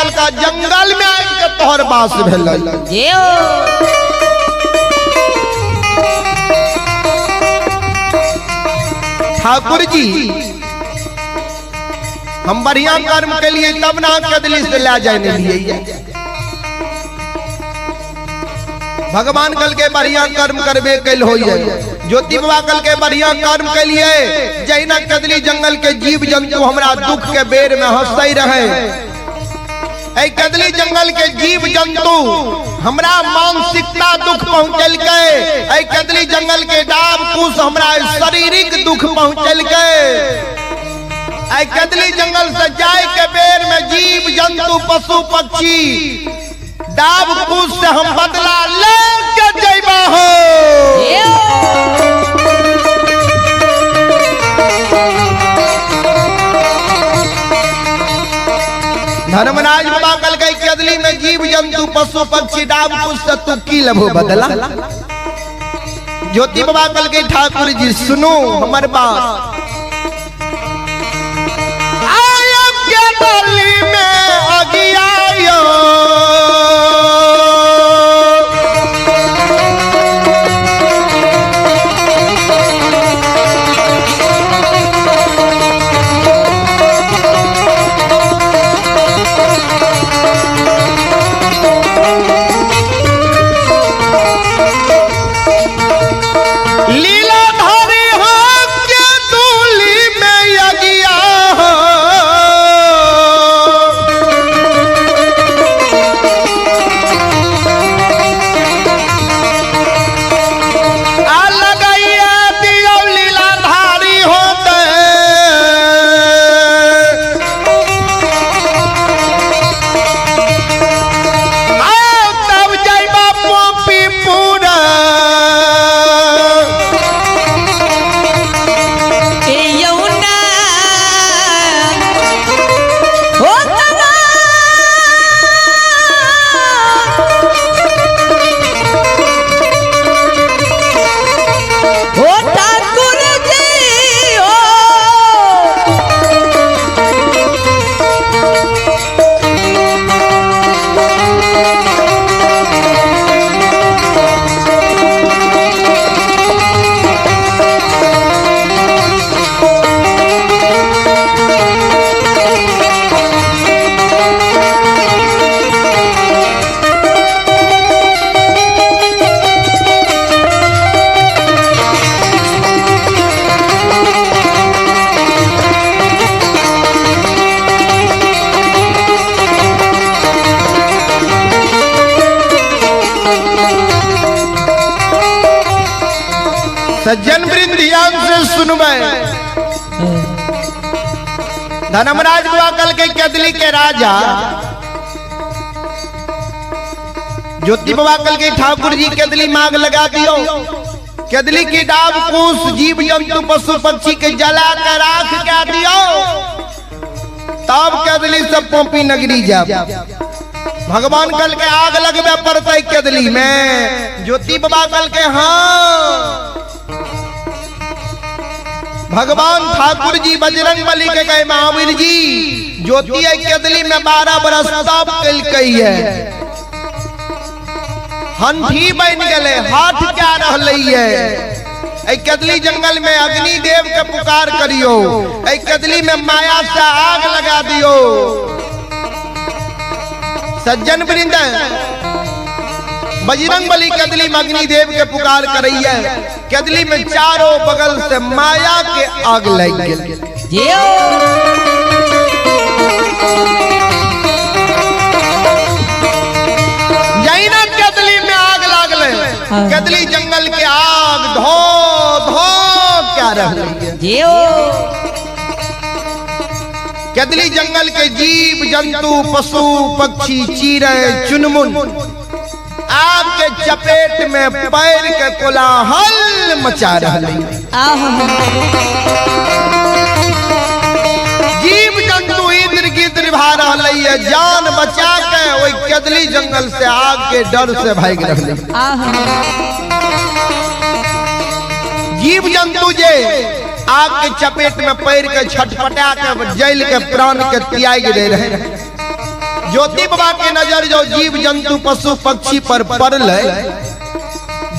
कहलका जंगल में आबि के तोहर बास भेलै। जियो। ठाकुर जी हम बढ़िया कर्म के लिए तब ना कदली से ले जाए नहीं लिए। भगवान कल के बढ़िया कर्म करबे कैल होइए। ज्योति बाबा कल के बढ़िया कर्म के लिए जहिना कदली जंगल के जीव जंतु हमरा दुख के बेर में हंसते रहे, ऐ कदली जंगल के जीव जंतु हमरा मानसिकता दुख पहुंचलकै, ऐ कदली जंगल के डाब कुश हमरा शारीरिक दुख पहुंचलकै, ऐ कदली जंगल से जाय के बेर में जीव जंतु पशु पक्षी डाब कुश से हम बदला ले के जइबा हो। धर्मराज बाबा कल के कदली में जीव जंतु पशु पक्षी डाब कुश से तू की लेबो बदला। ज्योति बाबा कल के ठाकुर जी सुनो हमर बात, आयब के दली में अगियायो, लीला धारी हो के दूली में अगिया हो। आ लगाइया दियो लीला धारी होते, आ तब जाइबा पोपी पूरा। यमुना हो तना हो ठाकुर जी हो। सज्जन वृंद ध्यान से सुनबै। धर्मराज बाबा कल के कदली के राजा ज्योति बाबा कल के ठाकुर जी कदली मांग लगा दियो, कदली की डाब कुश जीव जंतु पशु पक्षी के जला कर राख के दियो, तब कदली से पोपी नगरी जाब। भगवान कल के आग लगबे पड़तै कदली में। ज्योति बाबा कल के हाँ। भगवान ठाकुर जी बजरंग बली के कहे महावीर जी ज्योति है कदली में 12 बरस तब कलकै है, हंठी बन गए, हाथ क्या रहलै है। ऐ कदली जंगल में अग्नि देव के पुकार करियो, ऐ कदली में माया से आग लगा दियो। सज्जन वृंद बजरंग बली कदली में अग्निदेव के पुकार करैया, कदली में चारों बगल से माया के आग लग गेल। जियो। जहिना कदली में आग लागले, कदली जंगल के आग धो धो क्या रहलै। जियो। कदली जंगल के जीव जंतु पशु पक्षी चिड़ै चुनमुन आग के चपेट में पैर के कोलाहल मचा रहे। आहा। जीव जंतु इधर गिद्र भा रहा है, जान बचा के वही कदली जंगल से आग के डर से भाग रहे। आहा। जीव जंतु जे आग के चपेट में पैर के छटपटा के जल के प्राण के त्याग दे रहे। ज्योति बाबा के नजर जो जीव जंतु पशु पक्षी पर पड़ले,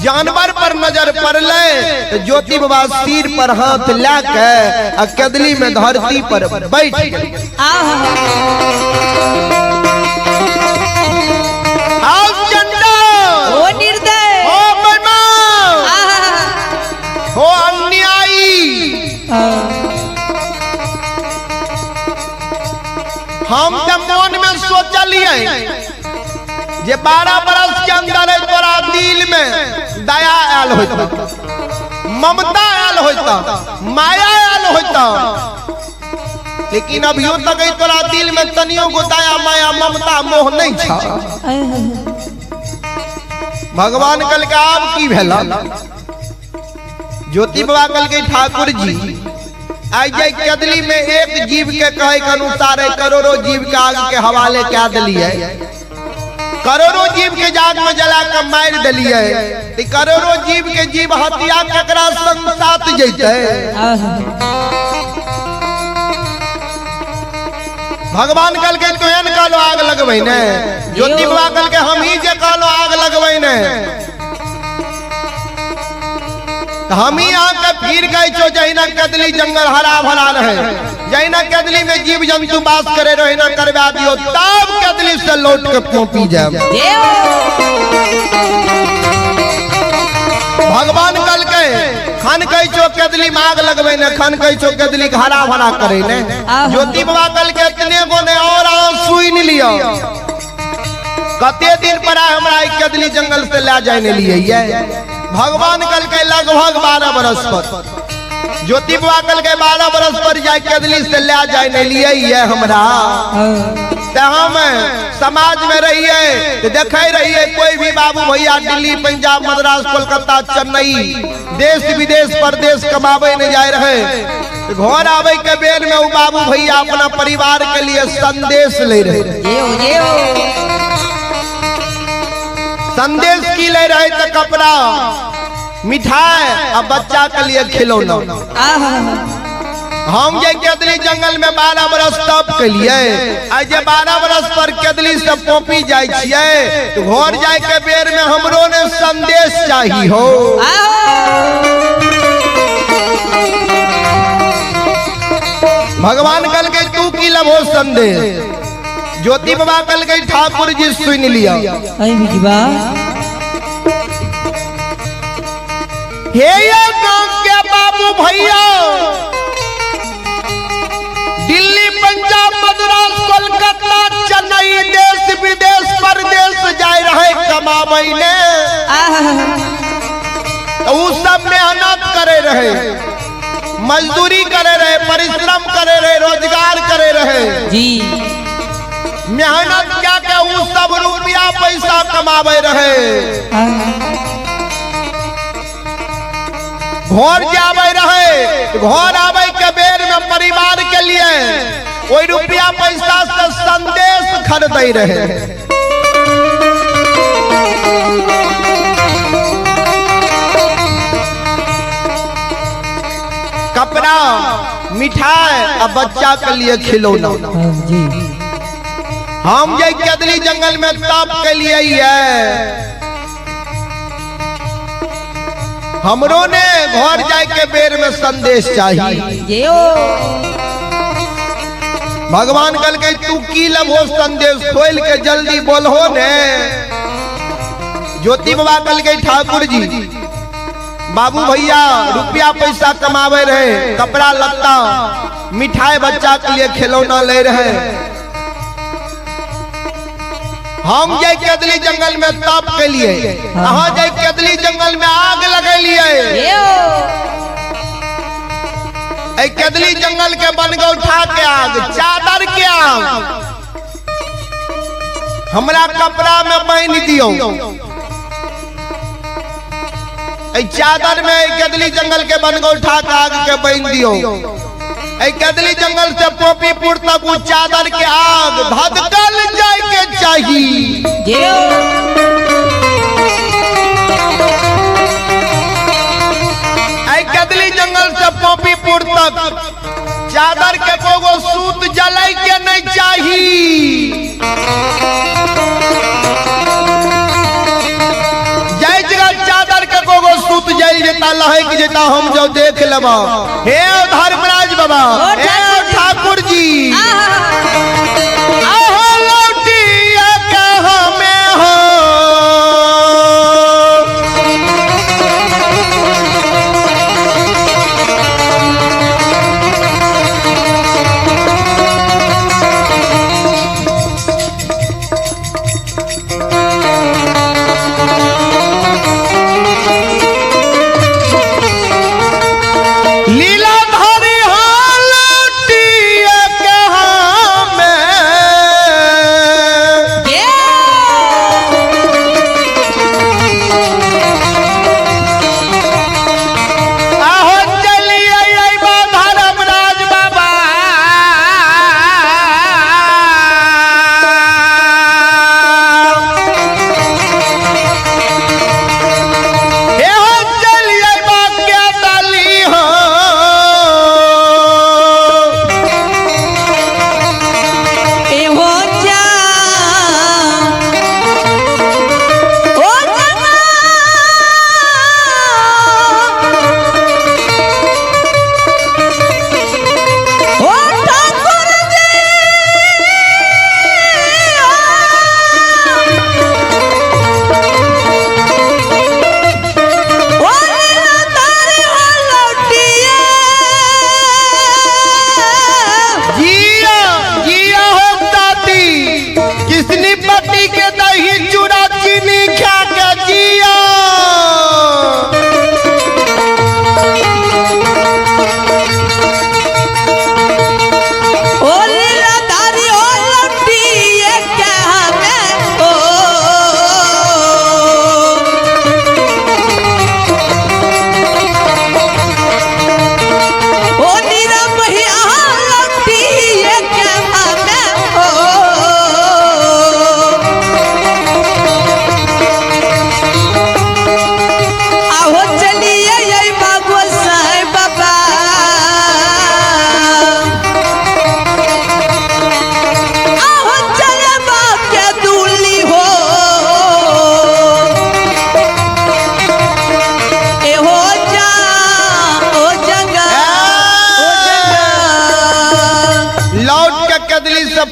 जानवर पर नजर पड़ले, तो ज्योति बाबा सिर पर हाथ ला के आ कदली में धरती पर बैठ गए। आओ चंडा, ओ निर्दय, ओ बेईमान, ओ अन्यायी, हम तो मन में सोचलिए जे 12 बरस के अंदर है तोरा दिल में दया आयल होता, ममता आयल होता, माया आयल होता, लेकिन अभियो तक तोरा दिल में तनियो गो दया माया ममता मोह नहीं छा। भगवान कल के आब की भेला? ज्योति बाबा कल के ठाकुर जी आई जाए कदली में एक जीव के कहे के अनुसार करोड़ों जीव के आग के हवाले क्या दिलिए, करोड़ों जीव के जाग में जला के मार दिलिए, तो करोड़ों जीव के जीव हत्या ककरा संग साथ जैते। भगवान कल के तुहन कहलो आग लगबै ने, ज्योति बाबा कल के हम ही जे कहलो आग लगबै ने, हम ही आके फिर गए छो। जहिना कदली जंगल हरा भरा रहे, जहिना कदली में जीव जंतु वास करे रहे ना करवा दियो, तब कदली से लौट के पहुंची जाए। भगवान कल के खन कह छो कदली में आग लगबे ने, खन कह छो कदली हरा भरा करे ने। ज्योति बाबा कल के इतने गो ने और सुन लियो, कते दिन पर हमरा कदली जंगल से ला जाने लिए। भगवान कल के लगभग 12 बरस पर, ज्योति बाबा कल के 12 बरस पर जाए कदली से ले जाए नहीं लिए ये हमरा। तो हम समाज में रहिए तो देखे रहिए कोई भी बाबू भैया दिल्ली पंजाब मद्रास कोलकाता चेन्नई देश विदेश परदेश कमावे नहीं जाए रहे, घर आवे के बेर में वो बाबू भैया अपना परिवार के लिए संदेश ले रहे। संदेश की ले रहे तो कपड़ा मिठाई और बच्चा के लिए खिलौना। हम जे कदली जंगल में 12 बरस तप के लिए आज जे 12 बरस पर कदली से पोपी जाए छिए, तो घर जाए के बेर में हमरो ने संदेश चाहिए हो। भगवान कल के तू की लभो संदेश? ज्योति बाबा कल गई ठाकुर जी सुन लिया। हे ये गांव के बाबू भैया, दिल्ली पंजाब मद्रास कोलकाता चेन्नई देश विदेश परदेश जाए रहे कमावे ने, तो उस सब मेहनत करे रहे, मजदूरी करे रहे, परिश्रम करे रहे, रोजगार करे रहे जी, मेहनत क्या क्या वो सब रुपया पैसा कमावे रहे। घर जावे रहे, घर आवे के बेर में परिवार के लिए वही रुपया पैसा से संदेश खरीदे रहे। कपड़ा मिठाई और बच्चा के लिए खिलौना। हम जे कदली जंगल में तप के लिए ही है, हमरो ने घर जाए के बेर में संदेश चाहिए। भगवान कल के तू की लभो संदेश? खोल के जल्दी बोलहो ने। ज्योति बाबा कल के ठाकुर जी बाबू भैया रुपया पैसा कमावे रहे, कपड़ा लत्ता मिठाई बच्चा के लिए खिलौना ले रहे। हम जाए कदली जंगल में तप के लिए, अहाँ जाए कदली जंगल में आग लगे लिए। कदली जंगल के बनगौठा के आग, चादर के आग हमरा कपड़ा में बांध दियो। चादर में कदली जंगल के बनगौठा के आग के बांध दियो। कदली जंगल से पोपीपुर तक वो चादर के आग धधकल जाए के चाहिए। कदली जंगल से पोपीपुर तक चादर के कोगो सूत जले के नहीं चाहिए। जेता लहक जेता हम जो देख लेबा। हे धर्मराज बाबा, हे ठाकुर जी, आहो लौटिया के हमें हो। लीलाधारी हो लौटिया के हमें। आहो चलिए अइबा धर्मराज बाबा। हे हो चलिए अइबा के डाली हो। ए हो जा ओ जना ओ ठाकुर जी ओ लीलाधारी हो लौटिए। जिया जिया हो दादी, किसनी पति के दही चूड़ा चीनी खा के जिया। ओ लीलाधारी हो लौटिए के हमें ओ। ओ नीरवहिया लौटिए के हमें ओ। आहो चलिए ये बाबू साहेब बाबा। आहो चले बाप के दूली हो। ए हो जा ओ जंगा ओ जंगा। लौट के कदली सब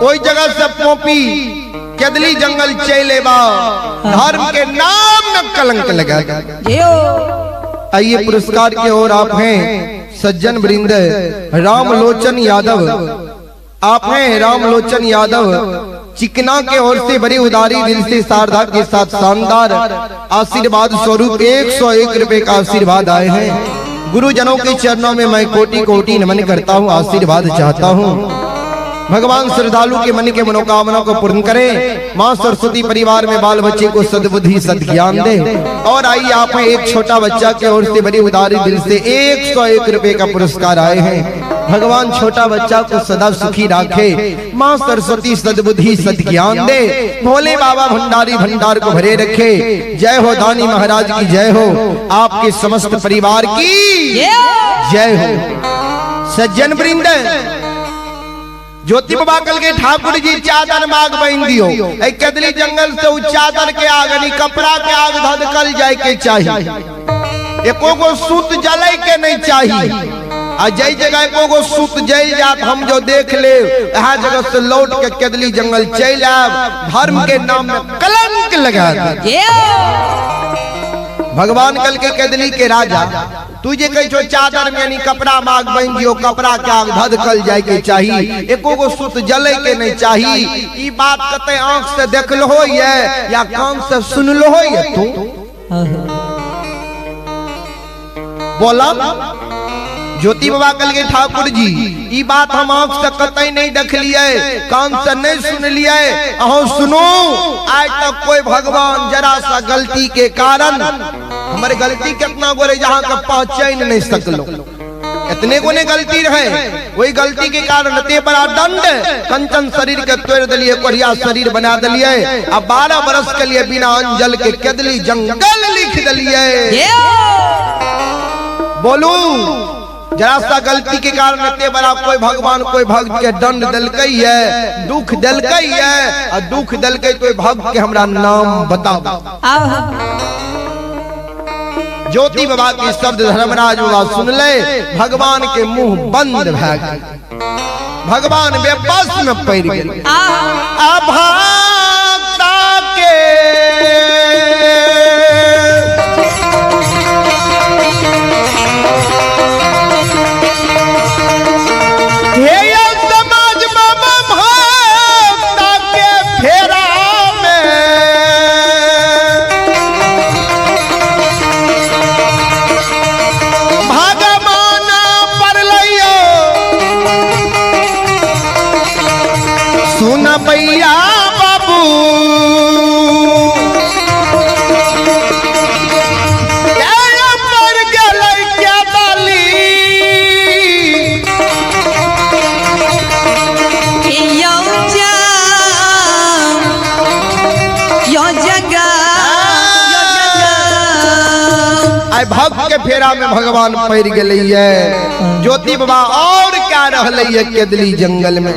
ओई जगह से पोपी कदली जंगल चले बा, धर्म के नाम में कलंक लगा। जियो। आइए पुरस्कार के ओर आप हैं सज्जन वृंद रामलोचन यादव, आप हैं रामलोचन यादव चिकना के ओर से बड़ी उदारी दिल से शारदा के साथ शानदार आशीर्वाद स्वरूप 101 रुपए का आशीर्वाद आए हैं। गुरुजनों के चरणों में मैं कोटि कोटि नमन करता हूँ, आशीर्वाद चाहता हूँ। भगवान श्रद्धालु के मन के मनोकामना को पूर्ण करें। माँ सरस्वती परिवार में बाल बच्चे को सद्बुद्धि सद्ज्ञान दे। और आइए आप में एक छोटा बच्चा के ओर से बड़ी उदारी दिल से 101 रुपए का पुरस्कार आए हैं। भगवान छोटा बच्चा को सदा सुखी रखे, माँ सरस्वती सद्बुद्धि सद्ज्ञान दे, भोले बाबा भंडारी भंडार को भरे रखे। जय हो दानी महाराज की जय हो, आपके समस्त परिवार की जय हो। सज्जन वृंद, ज्योति बाबा कल के ठाकुर जी चादर माग बन दियो, ए कदली जंगल से उ चादर के आग नहीं कपड़ा के आग धधकल जाए के चाहिए, एको गो सूत जले के नहीं चाहिए। आ जई जगह एको गो सूत जल जात हम जो देख ले, यहाँ जगह से लौट के कदली जंगल चल आब, धर्म के नाम में कलंक लगा दे। भगवान कल के कदली के राजा तुझे कही छो चादर में यानी कपड़ा माग बन जियो, कपड़ा के आग धधकल जाए के चाहिए, एको गो सूत जले के नहीं चाहिए। ई बात कते आंख से देखलो हो ये या कान से सुनलो हो ये तू बोला। ज्योति बाबा कल के ठाकुर जी ई बात हम आंख से कतई नहीं देख लिए, कान से नहीं सुन लिए, अहो सुनो आज तक कोई भगवान जरा सा गलती के कारण हमारे गलती कितना गोरे जहां का पहचान नहीं सकलो, इतने को नहीं गलती रहे, वही गलती के कारण इतने बड़ा दंड कंचन शरीर के तोड़ दिलिए, कोढ़िया शरीर बना दिलिए, अब 12 बरस के लिए बिना अंजल के कदली जंगल लिख दिलिए। बोलू जरा सा गलती के कारण इतने बड़ा कोई भगवान कोई भक्त के दंड दिलकै है, दुख दिलकै है, और दुख दिलकै तो भक्त के हमरा नाम बताओ। ज्योति बाबा के शब्द धर्मराज बाबा सुनले, भगवान के मुंह बंद भए गेल, भगवान बेबस में पड़ गेल। अभाता के हे समाज बाबा भक्ता के फेरा में भगवान पड़लैयो सुन भैया बाबू पर गेलै क्या डाली। यो जाम यो जगह यो जगह। आइ भक्त के फेरा में भगवान पड़ गेलैये। ज्योति बाबा और क्या रहलैये केदली जंगल में।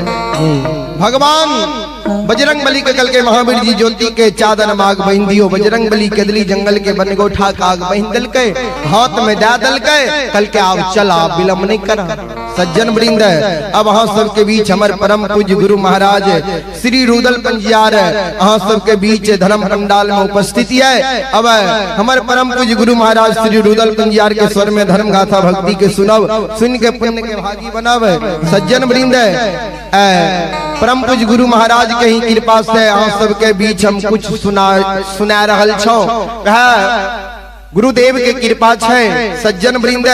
भगवान बजरंग बली के कल के महावीर जी ज्योति के चादर माग बहिन दियो। बजरंग बली केदली जंगल के बनगोठा काग बहिन दलके, हाथ में दे दलके, कल के आब चला विलंब नहीं करा। सज्जन वृंद, अब अहाँ सबके बीच हमर परम पूज्य गुरु महाराज श्री रुदल पंजियार अहाँ सबके बीच धर्म पंडाल में उपस्थित है। अब हमर परम पूज्य गुरु महाराज श्री रुदल पंजियार के स्वर में धर्म गाथा भक्ति के सुनब, सुन के पुण्य के भागी बनब। सज्जन वृंद, परम पूज्य गुरु महाराज के ही कृपा से अहाँ सबके बीच हम कुछ सुना रहल छौ। गुरुदेव के कृपा छै। सज्जन वृंद,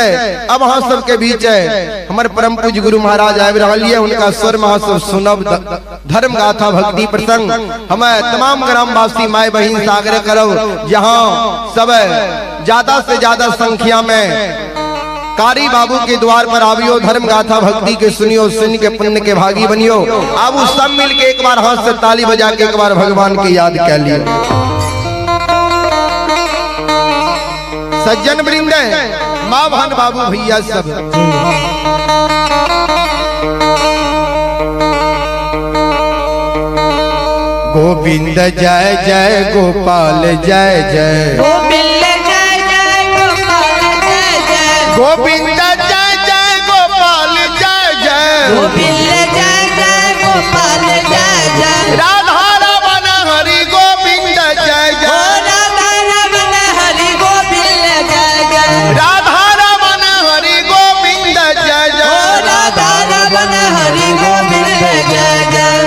अब अहाँ सबके बीच है हमर परम पूज्य गुरु महाराज आबि रहल ये, उनका स्वर में अहाँ सब सुनब धर्म गाथा भक्ति प्रसंग। हमें तमाम ग्रामवासी माय बहिन से आग्रह करब जहाँ सब ज्यादा से ज्यादा संख्या में कारी बाबू के द्वार पर आवियो, धर्म गाथा भक्ति के सुनियो, सुन के पुण्य के भागी बनियो। आबू सब मिल के एक बार हाथ से ताली बजा के एक बार भगवान के याद कर लियो। सज्जन वृंद, माँ बहन बाबू भैया सब, गोविंद जय जय गोपाल जय जय, गोविंद जय जय गोपाल जय जय, गोविंद जय जय गोपाल जय जय, गोविंद जय जय गोपाल जय जय, राधा रमन हरि गोविंद जय जय, राधा रमन हरि गोविंद जय जय, राधा रमन हरि गोविंद जय जय, राधा रमन हरि गोविंद जय जय,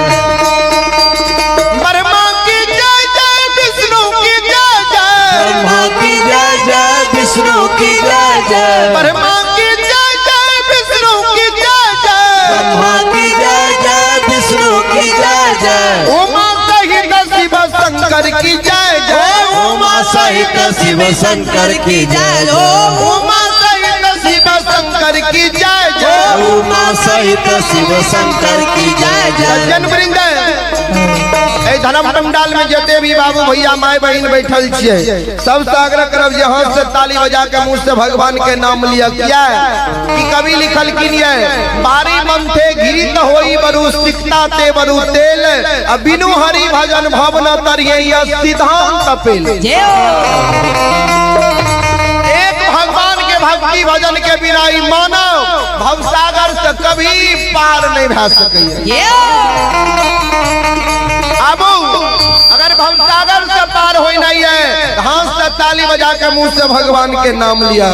ब्रह्मा की जय जय विष्णु की जय जय, ब्रह्मा की जय जय विष्णु की जय जय, ब्रह्मा की जय जय विष्णु की जय जय, ब्रह्मा की जय जय विष्णु की जय जय, उमा सहित शिव शंकर की जय जय, उमा सहित शिव शंकर की जय, उमा सहित शिव शंकर की जय जय, उमा सहित शिव शंकर की जय जय। सज्जन वृंद, धर्म पंडाल में जते भी बाबू भैया माय बहन बैठल छियै, सबसे आग्रह करब जे हाथ से ताली बजा के मुंह से भगवान के नाम लिया। किया कि कवि लिखल की है, बारी मंथे घी त होई बरु सिकता ते बरु तेल, आ बिनु हरि भजन भवन तरियै सिद्धांत तपेल। एक भगवान के भक्ति भजन के बिना ई मानव भवसागर से कभी पार नहीं भा सकैया। आबू अगर भवसागर से पार हो नहीं है, हाथ से ताली बजा के मुंह से भगवान के नाम लिया।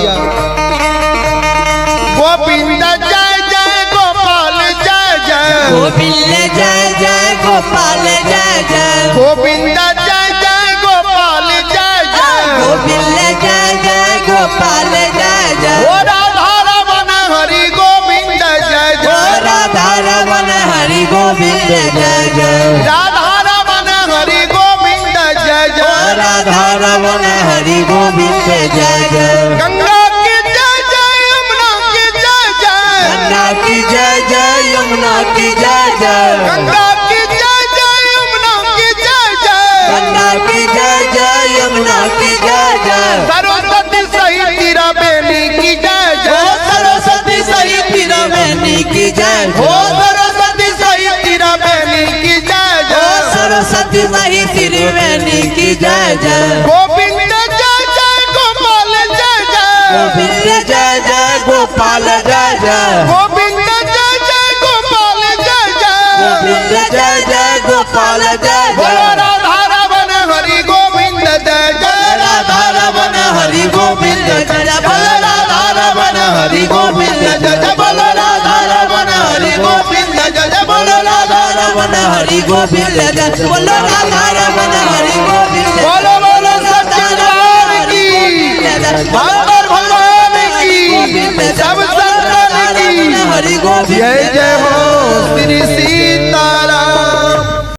गोविंद जय जय गोपाल जय जय, गोविंद जय जय गोपाल जय जय, गोविंद जय जय गोपाल जय जय, गोविंद जय जय गोपाल जय जय, ओ राधा रमन हरि गोविंद जय जय, राधा रमन हरि गोविंद जय जय, राधा रमन हरि गोविंद जय जय, राधा रमन हरि गोविंद जय जय, गंगा की जय जय यमुना की जय जय, गंगा की जय जय यमुना की जय जय, गंगा की जय जय यमुना की जय जय, गंगा की जय जय यमुना की जय जय, सरस्वती सहित त्रिवेणी की जय जय, सरस्वती सहित त्रिवेणी की जय, हो सरस्वती सहित त्रिवेणी की जय जय, सरस्वती सहित त्रिवेणी की जय जय, गोविंद जय जय गोपाल जय जय, गोविंद जय जय गोपाल जय जय। गोविंद जय जय गोपाल जय जय। गोविंद जय जय गोपाल जय बोलो जय। राधा रमन हरि गोविंद जय जय। राधा रमन हरि गोविंद जय जय। बोलो राधा रमन हरि गोविंद जय जय। बोलो राधा रमन हरि गोविंद जय जय। बोलो राधा रमन हरि गोविंद जय। बोलो राधा रमन हरि गोविंद। बोलो बोलो सच्चे दरबार की, भांगर भगवान की, सब संतन की हरि गोविंद। जय जय।